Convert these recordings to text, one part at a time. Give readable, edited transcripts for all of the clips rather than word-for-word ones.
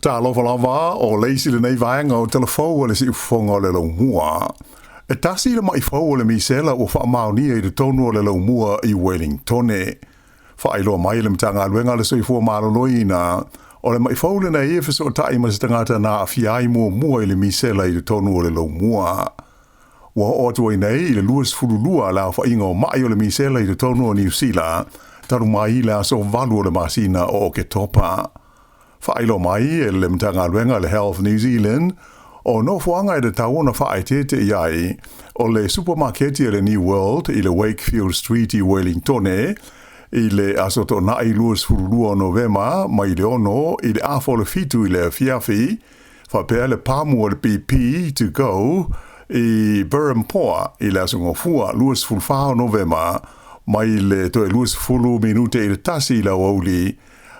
Talofa lava, o le isi lenei vaega o Tala Fou a le Siufofoga o le Laumua. E tasi le ma'i fou o le misela ua faamaonia i totonu o le Laumua i Wellingtone. Faailoa mai e le Matagaluega a le Soifua Maloloina, o le ma'i fou lenei e fesootai ma se tagata na aafia ai muamua i le misela i totonu o le Laumua. Ua oo atu ai nei i le 22 le aofaiga o ma'i o le misela i totonu o Niu Sila, talu mai le aso 8 o le masina o Oketopa. Faailoa mai e le Matagaluega a le Health New Zealand, o nofoaga e tatau ona faaeteete i ai, o le supamaketi a le New World i le Wakefield Street i Wellingtone, i le Aso Toonai 22 o Novema mai le 6 i le afa o le 7 i le afiafi, faapea le pamu a le BP to go i Berhampore i le Aso Gafua 24 o Novema mai le toe 20 minute i le 1 i le aoauli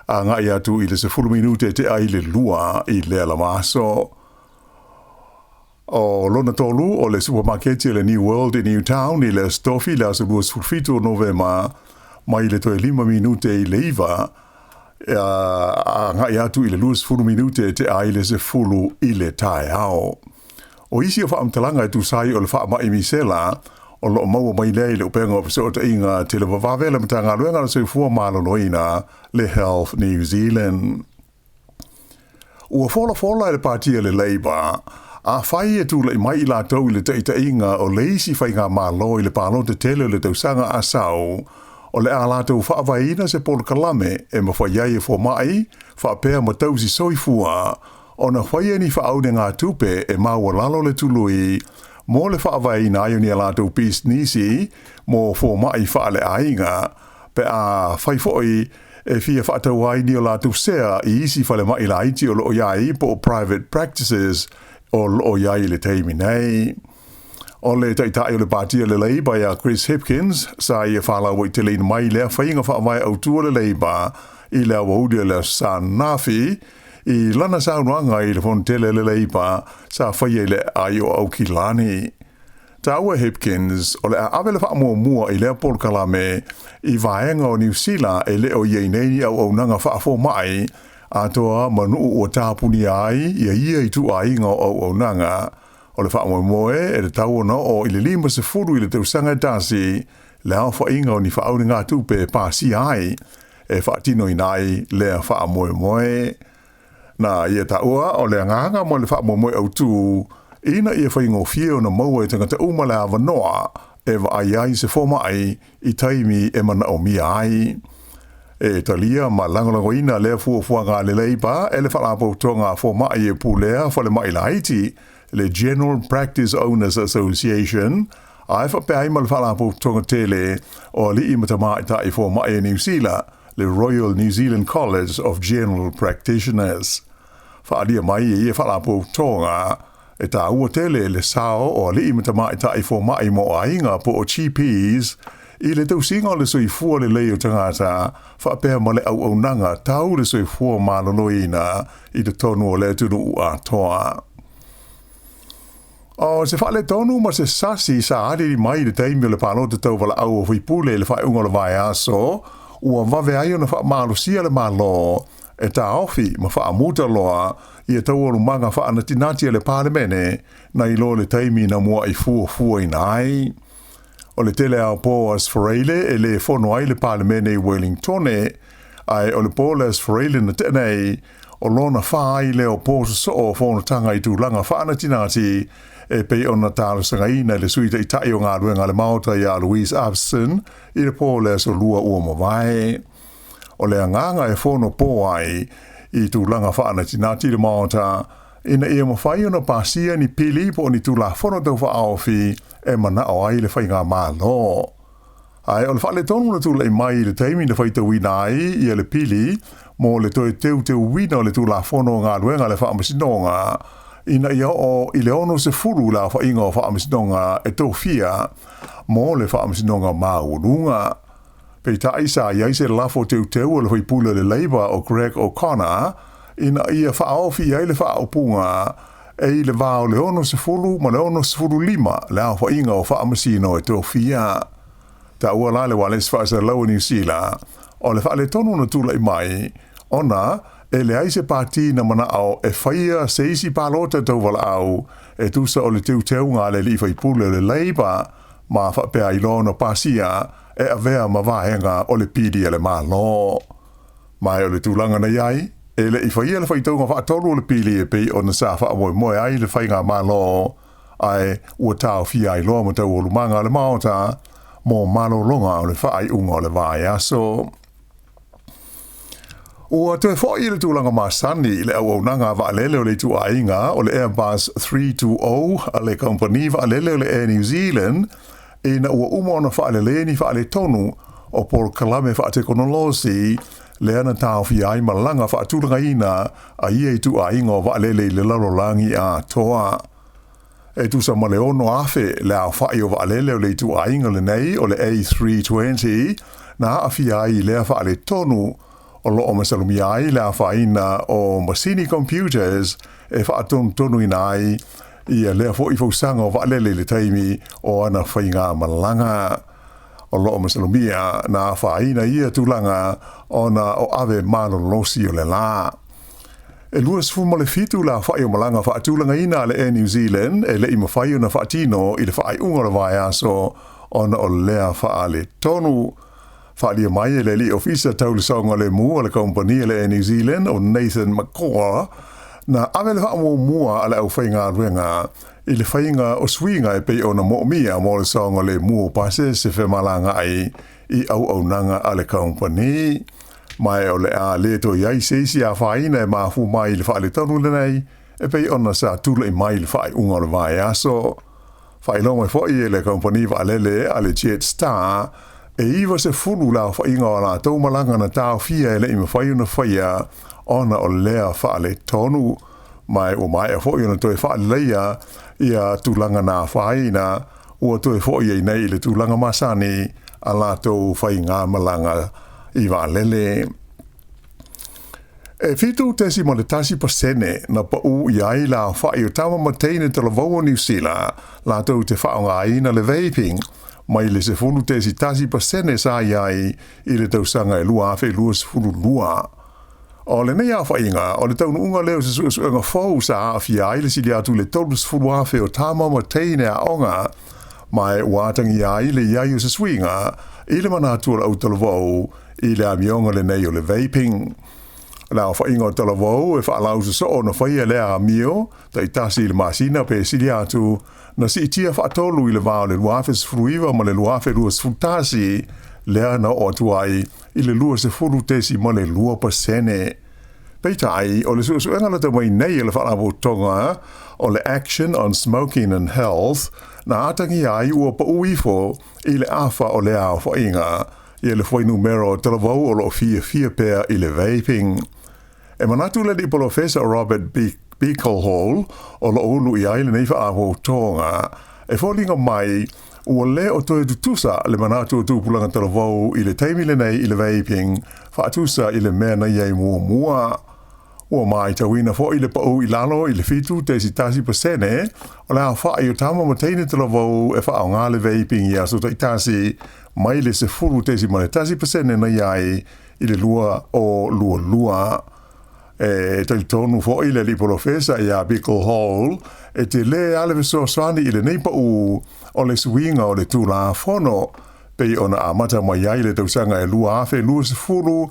agai atu i le 10 minute tea i le 2 i lea lava aso. O lona tolu, o le supamaketi a le New World i Newtown i le Aso Tofi le aso 27 o Novema mai le toe 5 minute i le 9 agai atu i le 20 minute tea i le 10 i le taeao. O isi o faamatalaga e tusa ai o le faamai misela, o lo o maua mai lea i le upega o fesootaiga televavave a le Matagaluega o le Soifua Maloloina, le Health New Zealand. Ua folafola e le Pati a le Labour, afai e tulai mai i latou i le taitaiga o le isi faigamalo i le palota tele o le tausaga a sau, o le a latou faavaeina se polokalame e mafai ai e fomai faapea ma tausi soifua ona faia ni faaunegatupe e maualalo le tului mo le faavaeina ai o ni a latou pisinisi mo fomai faaleaiga, pe a fai foi e fia faatau ai ni o latou sea i isi falemai laiti o lo o i ai po o private practices o lo o i ai i le taimi nei. O le taitai o le Pati a le Labour ia Chris Hipkins, sa ia faalauaiteleina mai lea faiga faavae autu a le Labour i le aoauli o le Aso Sa ananafi, i lana saunoaga i le Fonotele a le Labour sa faia i le aai o Aukilani. Taua e Hipkins, o le a ave le faamuamua i lea polokalame i vaega o Niu Sila e le o i ai nei ni auaunaga faafomai atoa ma nuu ua tapunia ai ia ia ituaiga o auaunaga. O le faamoemoe e tatau ona oo i le 50 i le tausaga e tasi le aofaiga o ni faaunegatupe e pasia ai e faatinoina ai lea faamoemoe. Na ia taua o le agaga mo le faamoemoe autu ina ia faigofie ona maua e tagata uma le avanoa e vaai ai se fomai i taimi e manaomia ai. E talia ma lagolagoina lea fuafuaga a le Labour e le Faalapotopotoga a Fomai e Pulea Falemai Laiti, le General Practice Owners Association, ae faapea ai ma le Faalapotopotoga tele o Alii ma Tamaitai Fomai a Niu Sila, le Royal New Zealand College of General Practitioners. Faaalia mai e ia faalapotopotoga, e taua tele le sao o alii ma tamaitai fomai mo aiga po o GPs i le tausiga o le soifua lelei o tagata faapea ma le auaunaga tau le soifua maloloina i totonu o le atunuu atoa. O se faaletonu ma se sasi sa aliali mai i le taimi o le palota tauvalaau o faipule i le faaiuga o le vaiaso, ua vave ai ona faamalosia le Malo e taofi ma faamuta loa ia taualumaga faanatinati a le Palemene nai lo le taimi na mua'i fuafuaina ai. O le tele lava o po Aso Faraile e le fono ai le Palemene i Wellingtone, ae o le po le Aso Faraile na tea nei, o lona fa ai lea o po sosoo o fonotaga i tulaga faanatinati e pei ona talosagaina e le Sui Taitai o Galuega a le Maota ia Louise Upston i le po o le Aso Lua ua mavae. O le agaga e fono po ai i tulaga faanatinati le Maota ina ia mafai ona pasia ni pili po o ni Tulafono Tau Faaofi e manao ai le Faigamalo. Ae o le faaletonu na tulai mai i le taimi na faitauina ai ia le pili mo le toe teuteuina o le Tulafono o Galuega a le Faamasinoga ina ia oo i le 60 le aofaiga o faamasinoga e tofia mo le Faamasinoga Maualuga. Peitai sa i ai se lafo teuteu a le faipule o le Labour o Greg O'Connor ina ia faaofi ai le faaupuga e i le va o le 60 ma le 65 le aofaiga o faamasino e tofia. Taua la le ualesi faasalalau a Niu Sila o le faaletonu na tulai mai ona e leai se pati na mana'o e faia se isi palota tauvalaau e tusa o le teuteuga a le alii faipule o le Labour ma faapea ai loa ona pasia e avea ma vaega o le pili a le Malo. Ma o le tulaga na i ai, e le i faia le faitauga faatolu o le pili e pei ona sa faamoemoe ai le Faigamalo, ae ua taofia ai loa ma taualumaga a le Maota mo malologa o le faaiuga o le vaiaso. Ua toe fo'i i le tulaga masani le auaunaga a vaalele o le ituaiga o le Airbus 320 a le kamupani vaalele o le Air New Zealand ina ua uma ona faaleleia ni faaletonu o polokalame faatekonolosi lea na taofia ai malaga faatulagaina a ia ituaiga o vaalele i le lalolagi atoa. E tusa ma le 6,000 le aofa'i o vaalele o le ituaiga lenei o le A320 na aafia ai i lea faaletonu o lo o masalomia ai le afaina o masini computers e faatonutonuina ai ia lea foi fausaga o vaalele i le taimi o ana faigamalaga. O lo o masalomia na afaina ia tulaga ona o ave malolosi o le la. E 27 le aofa'i o malaga faatulagaina a le Air New Zealand e le i mafai ona faatino i le faaiuga o le vaiaso ona o lea faaletonu. Faaalia mai e le alii ofisa tau le saogalemu a le kamupani a le Air New Zealand o Nathan McCaw, na ave le faamuamua a le aufaigaluega i le faiga o suiga e pei ona moomia mo le saogalemu o pasese femalagaai i auaunaga a le kamupani. Ma e o le a le toe i ai se isi afaina e mafua mai i le faaletonu lenei e pei ona sa tulai mai i le faaiuga o le vaiaso. Faailoa mai foi e le kamupani vaalele a le Jetstar, e 90 le aofaiga o a latou malaga na taofia e le i mafai ona faia ona o lea faaletonu. Ma ua maea foi ona toe faaleleia ia tulaga na afaina, ua toe foi ai nei i le tulaga masani a latou faigamalaga i vaalele. E 7.1% na paʻū i ai le aofa'i o tama ma teine talavou o Niu Sila latou te faaaogaina le vaping, mai le 10.1% sa i ai i le tausaga e 2022. O lenei aofaiga, o le taunuuga lea o se suesuega fou sa aafia ai le sili atu i le 30,000 o tama ma teine aoga, ma e ua atagia ai le i ai o se suiga i le manatu o le autalavou i le amioga lenei o le vaping. O le aofaiga o talavou e faalausa soo ona faia lea amio, taitasi i le masina pe sili atu, na siitia faatolu i le va o le 2019 ma le 2021, lea na oo atu ai i le 20.2%. Peitai, o le suesuega lata mai nei a le Faalapotopotoga o le Action on Smoking and Health, na atagia ai ua paʻū ifo i le afa o lea aofaiga ia le fuainumera o talavou o lo o fiafia pea i le vaping. E manatu le alii polofesa Robert Beaglehole o lo o ulu i ai lenei faalapotopotoga, e foliga mai ua le o toe tutusa le manatu o tupulaga talavou i le taimi lenei i le vaping faatusa i le mea na i ai muamua. Ua matauina foi le paʻū i lalo i le 7.1% o le aofa'i o tama ma teine talavou e faaaoga le vaping i aso taitasi mai le 10.1% na i ai i le 2022. E talitonu foi le alii polofesa ia Beaglehole e tele lava le fesoasoani i lenei paʻū o le suiga o le Tulafono pei ona amata mai ai le tausaga e 2020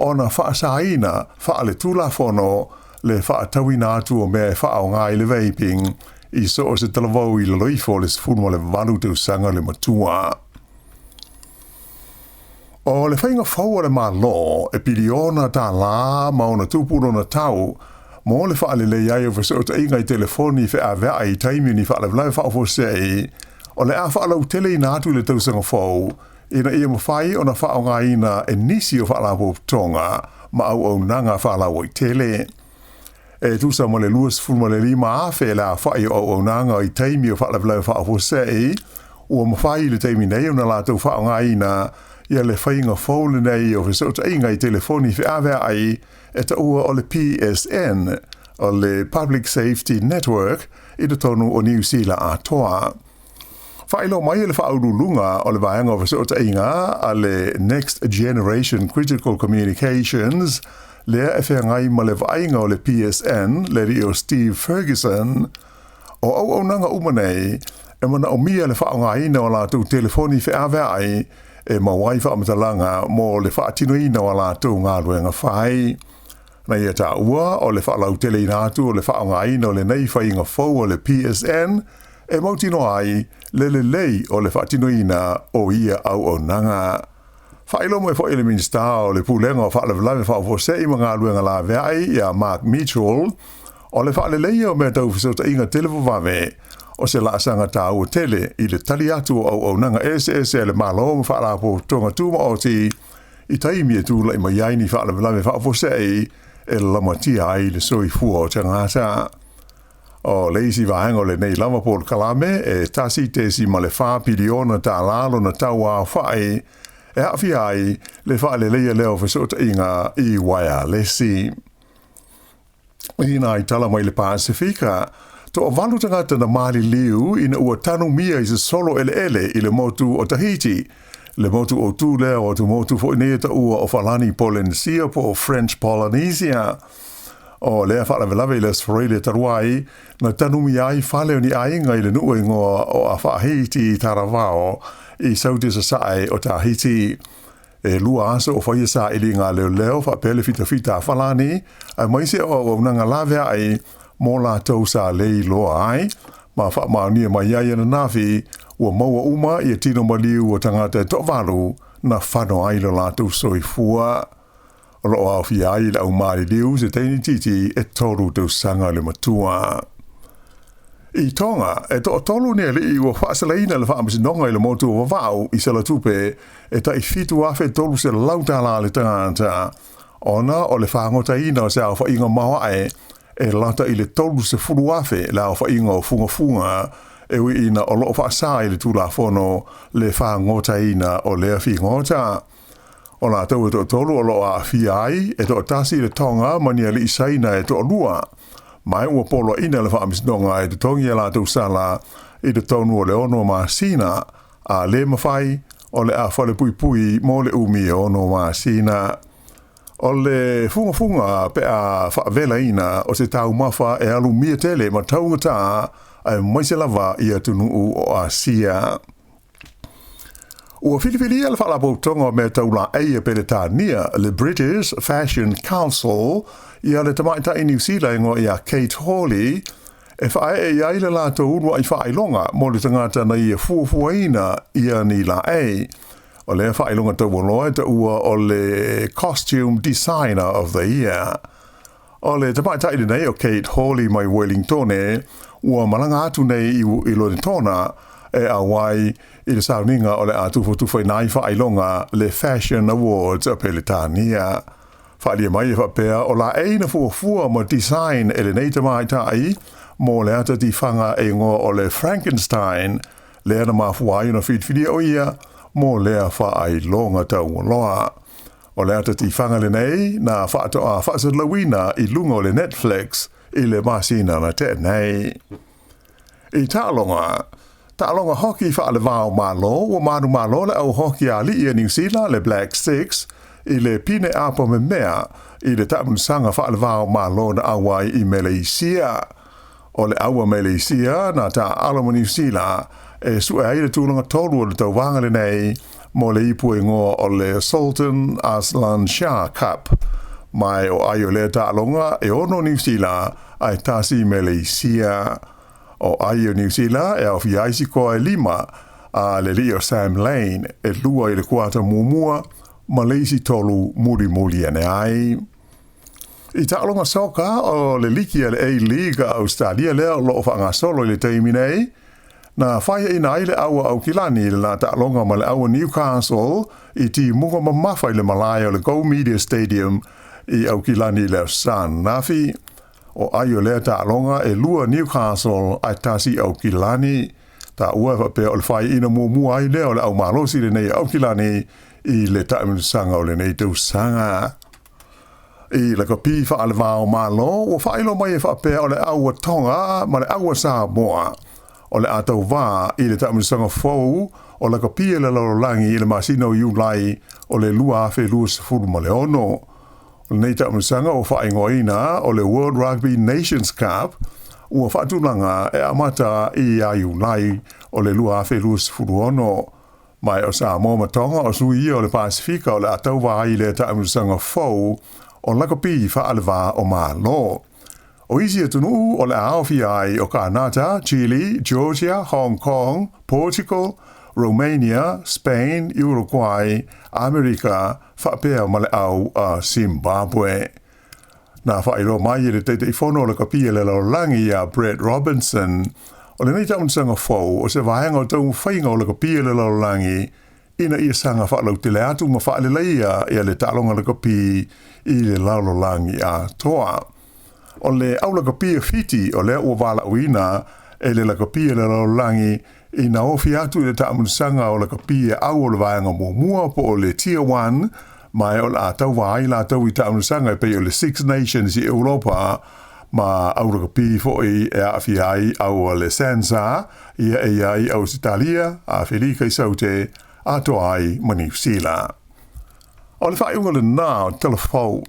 ona faasaina faaletulafono le faatauina atu o mea e faaaoga i le vaping i so o se talavou i lalo ifo o le 18 tausaga le matua. O le faiga fou a le Malo e piliona tālā ma ona tupu lona tau mo le faalelei ai o fesootaiga i telefoni feaveai i taimi o ni faalavelave faafuasei, o le a faalauteleina atu i le tausaga fou ina ia mafai ona faaaogaina e nisi o faalapotopotoga ma auaunaga faalauaitele. E tusa ma le 25,000 le aofa'i o auaunaga i taimi o faalavelave faafuasei ua mafai i le taimi nei ona latou faaaogaina ia le faiga fou lenei o fesootaiga i telefoni feaveai e taua o le PSN, o le Public Safety Network, i totonu o Niu Sila atoa. Faailoa mai e le Faauluuluga o le Vaega o Fesootaiga a le Next Generation Critical Communications, lea e feagai ma le vaaiga o le PSN, le alii o Steve Ferguson. O auaunaga uma nei, e manaomia le faaaogaina o a latou telefoni feaveai e maua ai faamatalaga mo le faatinoina o a latou galuega fai. Na ia taua o le faalauteleina atu o le faaaogaina o lenei faiga fou a le PSN e mautinoa ai le lelei o le faatinoina o ia auaunaga. Faailoa mai foi e le Minisita o le Pulega o Faalavelave Faafuasei ma Galuega Laveai ia Mark Mitchell, o le faaleleia o mea tau fesootaiga televavave o se laasaga taua tele i le tali atu o auaunaga eseese a le Malo ma Faalapotopotoga Tumaoti i taimi e tulai mai ai ni faalavelave faafuasei e lamatia ai le soifua o tagata. O le isi vaega o lenei lava polokalame e $1.4 piliona lona tau aofai e aafia ai le faaleleia lea o fesootaiga i uaealesi. I nai tala mai le Pasefika, toavalu tagata na maliliu ina ua tanumia i se solo eleele i le motu o Tahiti, le motu autū lea o atumotu foi nei e taua o Falani Polenesia po o French Polynesia. O lea faalavelave i le Aso Faraile talu ai, na tanumia ai fale o ni aiga i le nuu e igoa o Afaahiti Taravao i Saute Sasae o Tahiti. E 2 aso o faia sailiga a leoleo faapea le fitafita a Falani, aemaise o auaunaga laveai mo latou sa le iloa ai, ma faamaonia mai ai ananafi ua maua uma ia tino maliu o tagata e toavalu na fano ai lo latou soifua. O loo aofia ai le au maliliu se teine itiiti e 3 tausaga le matua. I Tonga, e toatolu ni alii ua faasalaina le faamasinoga i le motu o Vava'u i Salatupe e tai $7,300 le tagata, ona o le fagotaina o se aofaiga maoae e lata i le 30,000 le aofaiga o fugafuga e ui ina o loo faasā i le Tulafono le fagotaina o lea figota. O latou e toatolu o loo aafia ai e toatasi le Tonga ma ni alii Saina e toalua. Mai ua poloaiina le faamasinoga e totogi a latou sala i totonu o le 6 masina, a le mafai o le a falepuipui mo le umi e 6 masina. O le fugafuga pe a faavelaina o se taumafa e alumia tele ma taugata aemaise lava i atunuu o Asia. Ua filifilia le Faalapotopotoga o Mea Tau Laei a Peretania, le British Fashion Council, ia le tamaitai Niu Sila e igoa ia Kate Hawley, e faaee i ai le latou uluai faailoga mo le tagata na ia fuafuaina ia ni laei. O lea faailoga taualoa e taua o le Costume Designer of the Year. O le tamaitai lenei o Kate Hawley mai Wellingtone, ua malaga atu nei i Lonetona e auai i le sauniga o le a tufatufaina ai faailoga le Fashion Awards a Peretania. Faaalia mai e faapea o laei na fuafua ma design e lenei tamaitai mo le ata tifaga e igoa o le Frankenstein, lea na mafua ai ona filifilia o ia mo lea faailoga taualoa. O le ata tifaga lenei na faatoa faasalalauina i luga o le Netflix i le masina na tea nei. I taaloga hoki faalevao malo, ua manumalo le au hoki ali'i a Niu Sila le Black Sticks i le pine apo memea i le taamilosaga faalevao malo na auai i Meleisia. O le aua Meleisia na taaalo ma Niu Sila e sue ai le tulaga tolu o le tauvaga lenei mo le ipu e igoa o le Sultan Azlan Shah Cup. Mai o ai o lea taaloga e 6 Niu Sila ae 1 Meleisia. O ai o Niu Sila e aofia ai sikoa e 5 a le alii o Sam Lane e 2 i le kuata muamua ma le isi 3 mulimuli ane ai. I taaloga soka o le liki a le A-League a Australia lea o loo faagasolo i le taimi nei, na faiaina ai le aua Aukilani i le la taaloga ma le aua Newcastle i timuga mamafa i le malae o le Go Media Stadium i Aukilani i le Aso Sa ananafi. O ai o lea taaloga e 2 Newcastle ae 1 Aukilani. Taua e faapea o le faiaina muamua ai lea o le aumalosi lenei Aukilani i le taamilosaga o lenei tausaga. I lakapi faalevao malo, ua faailoa mai e faapea o le aua Tonga ma le aua Samoa o le a tauvā i le taamilosaga fou o lakapi e le lalolagi i le masina o Iulai o le 2026. O lenei taamilosaga ua faaigoaina o le World Rugby Nations Cup ua faatulaga e amata ia Iulai o le 2026. Ma o Samoa ma Tonga o sui ia o le Pasefika o le a tauva ai i lea taamilosaga fou o lakapi faaleva o Malo. O isi atunuu o le a aofia ai o Kanata, Chile, Georgia, Hong Kong, Portugal, Romania, Spain, Uruguay, Amerika, faapea ma le au a Zimbabwe. Na faailoa mai e le Taitaifono o Lakapi a le Lalolagi ia Brett Robinson, o lenei taamilosaga fou o se vaega o taumafaiga o Lakapi a le Lalolagi ina ia saga faalautele atu ma faaleleia ia le taaloga lakapi i le lalolagi atoa. O le au lakapi a Fiti o lea ua valaauina e le lakapi a le lalolagi ina ofi atu i le taamilosaga o lakapi a au o le vaega muamua po o le Tier 1, ma o le a tauva ai latou i taamilosaga e pei o le Six Nations i Europa ma au lakapi foi e aafia ai au a le SANZAR, ia e i ai Ausetalia, Afelika i Saute, atoa ai ma Niu Sila. O le faaiuga lenā o Tala Fou.